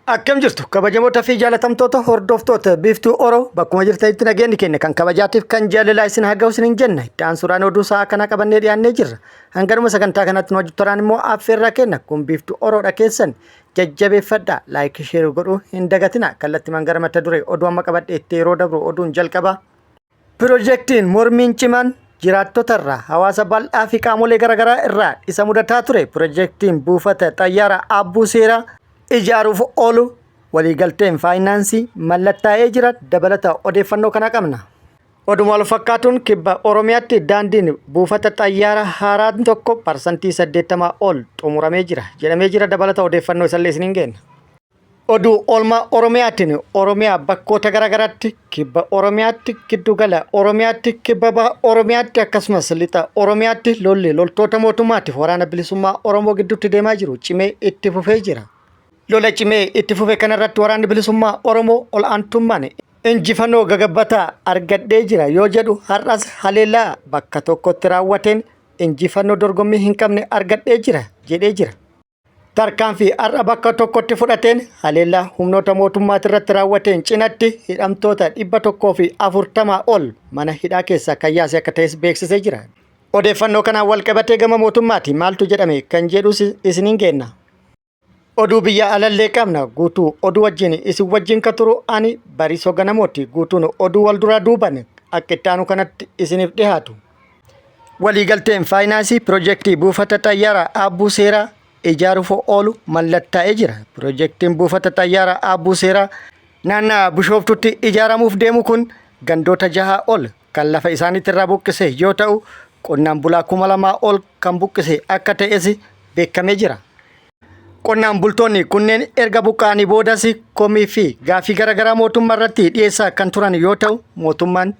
Akkam jirtu kabajamoota fi jaalatamtoota hordoftoota Biiftuu Oro, bakkuma jirtanitti nageenyi keenya kan kabajaatiif kan jaalalaa isin haa ga'u isiniin jenna. Itti aansuudhaan oduu sa'a kanaa qabannee dhiyaannee jirra. Hanganuma sagantaa kanatti nu hojjetoraan immoo affeerraa kenna. Kun Biiftuu Oroodha, keessan jajjabeeffadha. Like, share godhuu hin dagatina. Kallattimaan gara mata duree oduu amma qabadhe itti yeroo dabru, oduun jalqaba. Pirojektiin mormiin cimaan jiraattota irraa, hawaasa bal'aa fi qaamolee garaagaraa irraa isa mudataa ture, pirojektiin buufata xayyaara Aabbuu Seeraa ijaaruuf oolu waliigalteen faayinaansii mallattaa'ee jira. Dabalata odeeffannoo kana qabna. Oduma wal fakkaatuun, kibba Oromiyaatti daandiin buufata xayyaara haaraan tokko 80% ol xumuramee jira jedhamee jira. Dabalata odeeffannoo isallee isiniin geenna. Oduu oolmaa Oromiyaatiin, Oromiyaa bakkoota garaagaraatti, kibba Oromiyaatti, giddugala Oromiyaatti, kibba baha Oromiyaatti, akkasumas lixa Oromiyaatti lolli loltoota mootummaatiif waraana bilisummaa Oromoo gidduutti deemaa jiru cimee itti fufee jira. Lola cimee itti fufe kanarratti waraanni bilisummaa Oromoo ol'aantummaan injifannoo gagabbataa argadhee jira yoo jedhu, har'as haleellaa bakka tokkotti raawwateen injifannoo dorgommii hin qabne argadhee jira jedhee jira. Tarkaanfii har'a bakka tokkotti fudhateen haleellaa humnoota mootummaati irratti raawwateen cinatti hidhamtoota 140 ol mana hidhaa keessaa kan yaase akka ta'es beeksisee jira. Odeeffannoo kanaan wal qabatee gama mootummaati maaltu jedhame kan jedhus isiniin geenna. Oduu biyya alallee qabna. Guutuu oduu wajjin isin wajjin ka turu ani Bariisoo Ganamooti. Guutuun oduu wal duraa duuban akka itti aanu kanatti isiniif dhiyaatu. Waliigalteen faayinaansii pirojektii buufata xayyaaraa Aabbuu Seeraa ijaaruuf oolu mallattaa'ee jira. Pirojektiin buufata xayyaaraa Aabbuu Seeraa naannaa Bishooftutti ijaaramuuf deemu kun gandoota jahaa ol kan lafa isaaniitti irraa buqqise yoo ta'u, qonnaan bulaa 2000 ol kan buqqise akka ta'es beekamee jira. Qonnaan bultoonni kunneen erga buqqa'anii boodas komii fi gaaffii garaagaraa mootummaa irratti dhiyeessaa kan turan yoo ta'u, mootummaan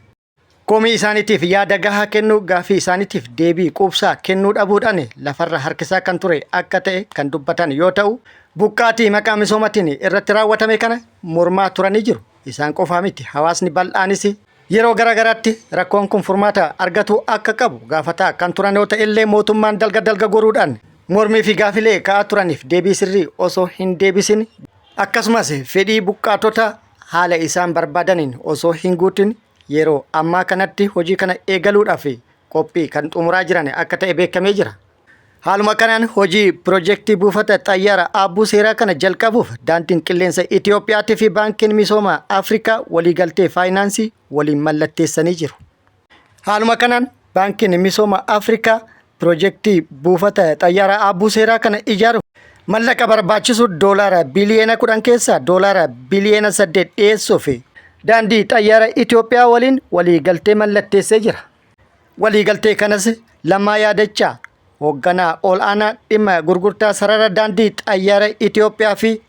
komii isaaniitiif yaada gahaa kennuu, gaaffii isaaniitiif deebii quubsaa kennuu dhabuudhaan lafarra harkisaa kan ture akka ta'e kan dubbatan yoo ta'u, buqqaatii maqaa misoomatiin irratti raawwatame kana mormaa turanii jiru. Isaan qofaa miti, hawaasni bal'aanis yeroo garaagaraatti rakkoon kun furmaata argatu akka qabu gaafataa kan turan yoo ta'e illee, mootummaan dalga dalga goruudhaan mormii fi gaafilee ka'aa turaniif deebii sirrii osoo hin deebisin, akkasumas fedhii buqqaatota haala isaan barbaadaniin osoo hin guutin, yeroo ammaa kanatti hojii kana eegaluudhaaf qophii kan xumuraa jiran akka ta'e beekamee jira. Haaluma kanaan hojii pirojektii buufata xayyaara Aabbuu Seeraa kana jalqabuuf daandiin qilleensa Itiyoophiyaatii fi Baankiin Misooma Afrikaa waliigaltee faayinaansii waliin mallatteessanii jiru. Haaluma kanaan Baankiin Misooma Afrikaa pirojektii buufata xayyaara Aabbuu Seeraa kana ijaaruuf mallaqa barbaachisu doolaara biliyoona 10 keessaa doolaara biliyoona 8 dhiyeessuuf daandii xayyaara Itoophiyaa waliin waliigaltee mallatteessee jira. Waliigaltee kanas Lammaa Yaadachaa, hoogganaa ol'aanaa dhimma gurgurtaa sarara daandii xayyaara Itoophiyaa, fi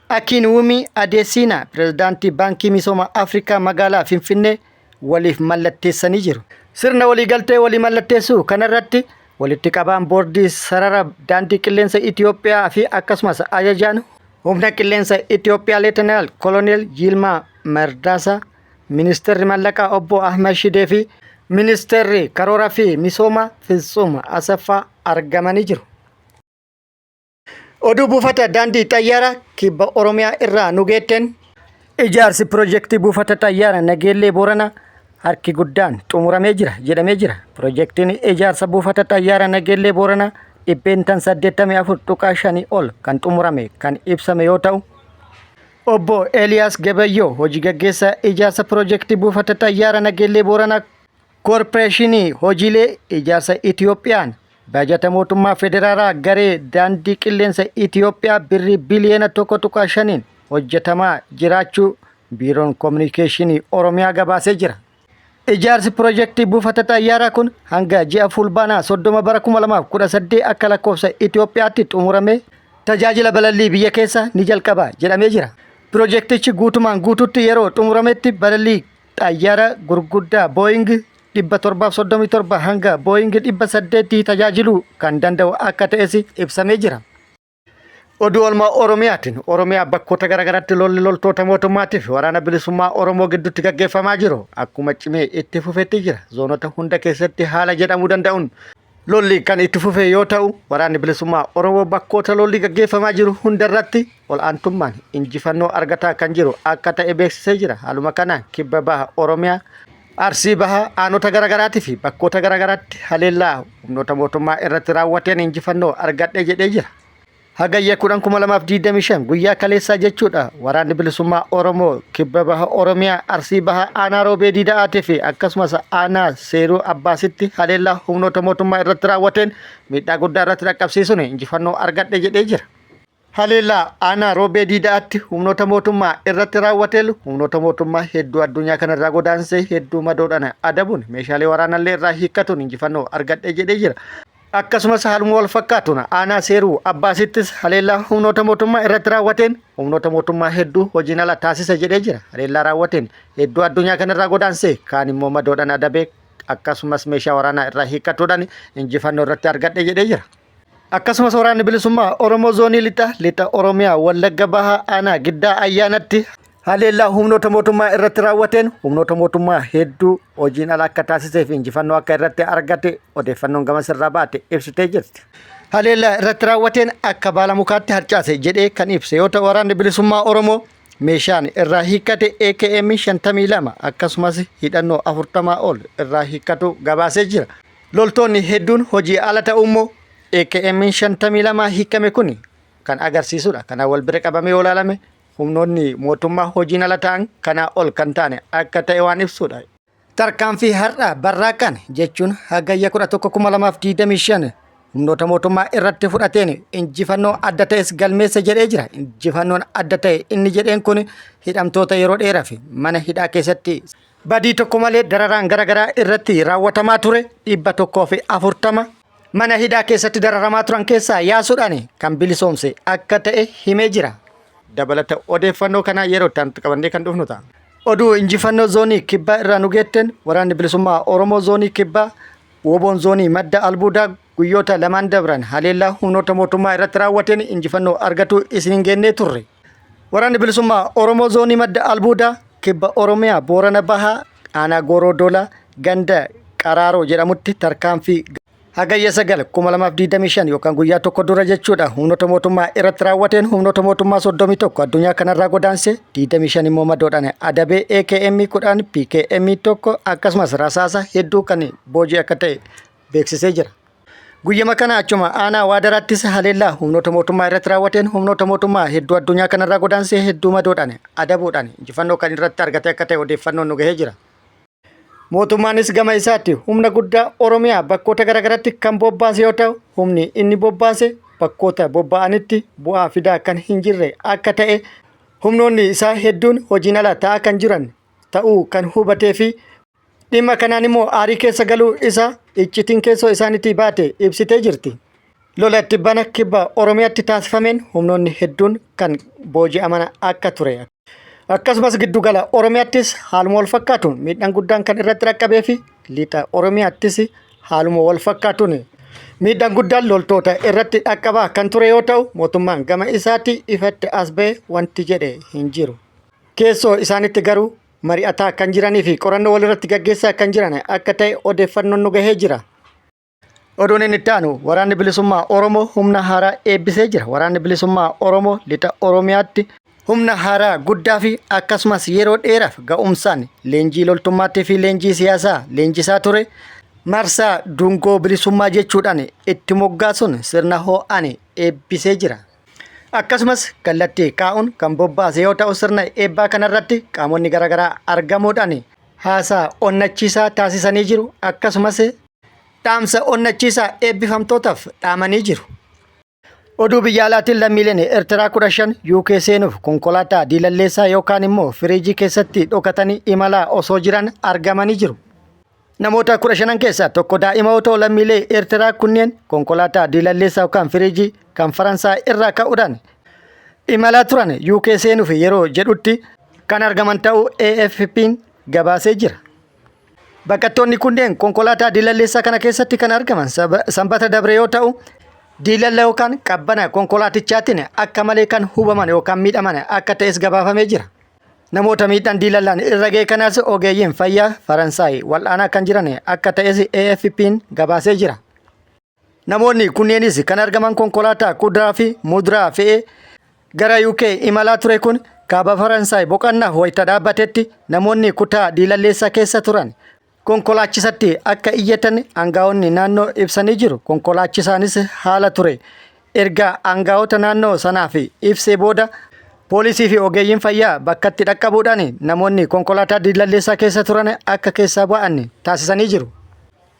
Akinwumi Adesina, pirezidaantii Baankii Misooma Afrikaa, magaalaa Finfinnee waliif mallatteessanii jiru. Sirna waliigaltee walii mallatteessuu kanarratti walitti qabaan boordii sarara daandii qilleensa Itoophiyaa fi akkasumas ajajaan humna qilleensa Itoophiyaa Leetanaal Koloneel Yilmaa Mardaasaa, Ministeerri Mallaqaa Obbo Ahmad Shidee fi Ministeerri Karoora fi Misooma Fitsum Asaffaa argamanii jiru. Oduu buufata daandii xayyaara kibba Oromiyaa irraa nu geetteen, ijaarsi pirojektii buufata xayyaara Nageellee Booranaa harki guddaan xumuramee jira jedhamee jira. Pirojektiin ijaarsa buufata xayyaara Nageellee Booranaa 84.5% ol kan xumurame kan ibsame yoo ta'u, Obbo Eeliyaas Gabayyoo, hojii gaggeessaa ijaarsa pirojektii buufata xayyaara Nageellee Booranaa Koorporeeshinii Hojiilee Ijaarsa Itiyoophiyaan baajata mootummaa federaalaa garee daandii qilleensa Itiyoophiyaa birrii biliyoona 1.5n hojjetamaa jiraachuu Biiroon Kominikeeshinii Oromiyaa gabaasee jira. Ijaarsi pirojektii buufata xayyaaraa kun hanga ji'a Fulbaanaa 30 bara 2018 akka lakkoofsa Itiyoophiyaatti xumuramee tajaajila balallii biyya keessa ni jalqaba jedhamee jira. Pirojektichi guutumaan guututti yeroo xumurametti balallii xayyaara gurguddaa Boeing 737 hanga Boeing 800 tajaajiluu kan danda'u akka ta'es ibsamee jira. Oduu oolmaa Oromiyaatiin, Oromiyaa bakkoota garaagaraatti lolli loltoota mootummaatii fi waraana bilisummaa Oromoo gidduutti gaggeeffamaa jiru akkuma cimee itti fufetti jira. Zoonota hunda keessatti haala jedhamuu danda'uun Lolli kan itti fufe yoo ta'u, Waraanni Bilisummaa Oromoo bakkoota lolli gaggeeffamaa jiru hundarratti ol'aantummaan injifannoo argataa kan jiru akka ta'e beeksisee jira. Haaluma kanaan Kibba Baha Oromiyaa, Arsii Bahaa aanota garaagaraatii fi bakkoota garaagaraatti haleellaa humnoota mootummaa irratti raawwateen injifannoo argadhe jedhee jira. Hagayya 10,2025 guyyaa kaleessaa jechuudha waraanni bilisummaa Oromoo kibba baha Oromiyaa Arsii baha aanaa Roobee Diida'aatii fi akkasumas aanaa Seeruu Abbaasitti haleellaa humnoota mootummaa irratti raawwateen miidhaa guddaa irratti dhaqqabsiisuun injifannoo argadhe jedhee jira. Haleellaa aanaa Roobee Diida'aatti humnoota mootummaa irratti raawwateen humnoota mootummaa hedduu addunyaa kanarraa godaansee hedduu madoodhaan adabuun meeshaalee waraanallee irraa hiikkatuun injifannoo argadhe jedhee jira. Akkasumas haaluma wal fakkaatuun aanaa Seeruu Abbaasittis haleellaa humnoota mootummaa irratti raawwateen humnoota mootummaa hedduu hojiin ala taasise jedhee jira. Haleellaa raawwateen hedduu addunyaa kanarraa godaansee kaan immoo madoodhaan adabee akkasumas meeshaa waraanaa irraa hiikkatuudhaan injifannoo irratti argadhe jedhee jira. Akkasumas waraanni bilisummaa Oromoo zoonii lixa lixa Oromiyaa Wallagga Bahaa aanaa Giddaa Ayyaanatti haleellaa humnoota mootummaa irratti raawwateen humnoota mootummaa hedduu hojiin ala akka taasisee fi injifannoo akka irratti argate odeeffannoon gama sirraa baate ibsitee jirti. Haleellaa irratti raawwateen akka baala mukaatti harcaase jedhee kan ibse yoo ta'u waraanni bilisummaa Oromoo meeshaan irraa hiikkate AKM 52 akkasumas hidhannoo 40 ol irraa hiikkatu gabaasee jira. Loltoonni hedduun hojii ala ta'uu immoo AKM 52 hiikkame kun kan agarsiisudha. Kanaan wal bira qabamee yoo ilaalame humnoonni mootummaa hojiin ala ta'an kanaa ol kan ta'an akka ta'e waan ibsudha. Tarkaanfii har'a barraaqan jechuun Hagayya 11,2025 humnoota mootummaa irratti fudhateen injifannoo adda ta'es galmeessa jedhee jira. Injifannoon adda ta'e inni jedheen kun hidhamtoota yeroo dheeraaf mana hidhaa keessatti badii tokko malee dararaan garaagaraa irratti raawwatamaa ture 140 mana hidhaa keessatti dararamaa turan keessaa yaasuudhaan kan bilisoomse akka ta'e himee jira. Dabalata odeeffannoo kanaa yeroo itti aanutti qabannee kan dhufnu ta'a. Oduu injifannoo zoonii kibbaa irraa nu geetteen waraanni bilisummaa Oromoo zoonii kibbaa Woboon zoonii madda albuudaa guyyoota lamaan dabran haleellaa humnoota mootummaa irratti raawwateen injifannoo argatuu isin hin geennee turre. Waraanni bilisummaa Oromoo zoonii madda albuudaa kibba Oromiyaa Boorana Bahaa aanaa Gooroo Doolaa ganda Qaraaroo jedhamutti tarkaanfii Hagayya 9, 2025 yookaan guyyaa tokko dura jechuudha humnoota mootummaa irratti raawwateen humnoota mootummaa 31 addunyaa kanarraa godaanse 25 immoo madoodhaan adabee AKM 10 PKM 1 akkasumas rasaasa hedduu kan booji'e akka ta'e beeksisee jira. Guyyama kana achuma aanaa Waadaraattis haleellaa humnoota mootummaa irratti raawwateen humnoota mootummaa hedduu addunyaa kanarraa godaansee hedduu madoodhaan adabuudhaan injifannoo kan irratti argate akka ta'e odeeffannoon nu gahee jira. Mootummaanis gama isaatti humna guddaa Oromiyaa bakkoota garaagaraatti kan bobbaase yoo ta'u, humni inni bobbaase bakkoota bobba'anitti bu'aa fidaa kan hin jirre akka ta'e humnoonni isaa hedduun hojiin ala ta'aa kan jiran ta'uu kan hubatee fi dhimma kanaan immoo aarii keessa galuu isaa iccitiin keessoo isaaniitii baate ibsitee jirti. Lola tibbana kibba Oromiyaatti taasifameen humnoonni hedduun kan booji'aman akka ture. Akkasumas giddugala Oromiyaattis haaluma wal fakkaatuun miidhaan guddaan kan irratti dhaqqabee fi lixa Oromiyaattis haaluma wal fakkaatuun miidhaan guddaan loltoota irratti dhaqqabaa kan ture yoo ta'u mootummaan gama isaatti ifatti as ba'e wanti jedhe hin jiru. Keessoo isaanitti garuu mari'ataa kan jiranii fi qorannoo walirratti gaggeessaa kan jiran akka ta'e odeeffannoon nu gahee jira. Oduun inni itti aanu waraanni bilisummaa Oromoo humna haaraa eebbisee jira. Waraanni bilisummaa Oromoo lixa Oromiyaatti humna haaraa guddaa fi akkasumas yeroo dheeraaf ga'umsaan leenjii loltummaattii fi leenjii siyaasaa leenjisaa ture marsaa dungoo bilisummaa jechuudhaan itti moggaasuun sirna ho'aan eebbisee jira. Akkasumas kallattii kaa'uun kan bobbaase yoo ta'u sirna eebbaa kanarratti qaamonni garaagaraa argamuudhaan haasaa onnachiisaa taasisanii jiru. Akkasumas dhaamsa onnachiisaa eebbifamtootaaf dhaamanii jiru. Oduu biyya alaatiin lammiileen Eertiraa 15 UK seenuuf konkolaataa diilalleessaa yookaan immoo firiijii keessatti dhokatanii imalaa osoo jiran argamanii jiru. Namoota 15 keessaa tokko daa'ima yoo ta'u lammiilee Eertiraa kunneen konkolaataa diilalleessaa yookaan firiijii kan Faransaay irraa ka'uudhaan imalaa turan UK seenuuf yeroo jedhutti kan argaman ta'uu AFP'n gabaasee jira. Baqattoonni kunneen konkolaataa diilalleessaa kana keessatti kan argaman sanbata dabre yoo ta'u, diilalla yookaan qabbana konkolaatichaatiin akka malee kan hubaman yookaan miidhaman akka ta'es gabaafamee jira. Namoota miidhaan diilallaan irra ga'e kanaas ogeeyyiin fayyaa Faransaay wal'aanaa kan jiran akka ta'es AFP'n gabaasee jira. Namoonni kunneenis kan argaman konkolaataa kuduraa fi muduraa fe'ee gara UK imalaa ture kun kaaba Faransaay boqannaaf wayita dhaabbatetti namoonni kutaa diilalleessaa keessa turan konkolaachisatti akka iyyatan aangaa'onni naannoo ibsanii jiru. Konkolaachisaanis haala ture erga aangaa'ota naannoo sanaaf ibsee booda poolisii fi ogeeyyiin fayyaa bakkatti dhaqqabuudhaan namoonni konkolaataa diilalleessaa keessa turan akka keessaa ba'an taasisanii jiru.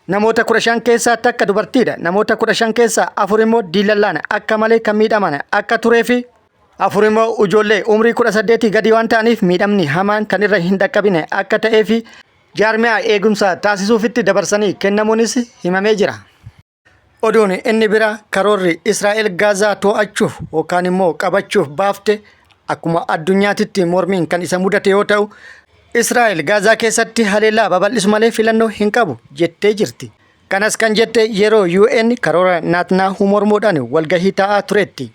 Namoota 15 keessaa takka dubartiidha. Namoota 15 keessaa afur immoo diilallaan akka malee kan miidhaman akka turee fi afur immoo ijoollee umrii 18 gadi waan ta'aniif miidhamni hamaan kan irra hin dhaqqabine akka ta'ee fi jaarmiyaa eegumsa taasisuufitti dabarsanii kennamuunis himamee jira. Oduun inni bira karoorri Israa'el Gaazaa to'achuuf yookaan immoo qabachuuf baafte akkuma addunyaatitti mormiin kan isa mudate yoo ta'u, Israa'el Gaazaa keessatti haleellaa babal'isu malee filannoo hin qabu jettee jirti. Kanas kan jette yeroo UN karoora Naatnaahuu mormuudhaan walgahii taa'aa turetti.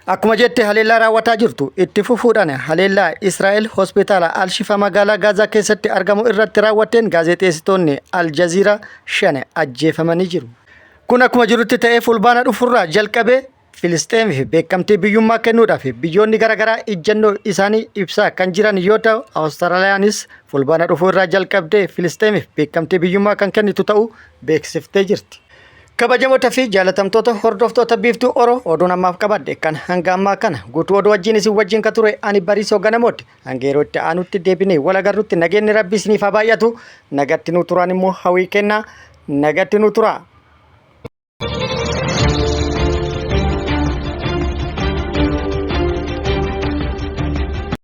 Akkuma jette haleellaa raawwataa jirtu itti fufuudhaan haleellaa Israa'el hospitaala Al-Shifa magaalaa Gaazaa keessatti argamu irratti raawwatteen gaazexeessitoonni Al Jazeera 5 ajjeefamanii jiru. Kun akkuma jirutti ta'ee fulbaana dhufurraa jalqabee Filisxeemiif beekamtii biyyummaa kennuudhaaf biyyoonni garaagaraa ijjannoo isaanii ibsaa kan jiran yoo ta'u, Awustiraaliyaanis fulbaana dhufuu irraa jalqabdee Filisxeemiif beekamtii biyyummaa kan kennitu ta'uu beeksiftee jirti. Kabajamoota fi jaalatamtoota hordoftoota Biiftuu Oro oduun ammaaf qabadhe kan hanga ammaa kana guutuu oduu wajjin isin wajjin ka ture ani Bariisoo Ganamooti. Hanga yeroo itti aanutti deebinee wal agarrutti nageenyi Rabbi isiniif haa baay'atu. Nagatti nuu turaan immoo hawwii kennaa. Nagatti nuu turaa.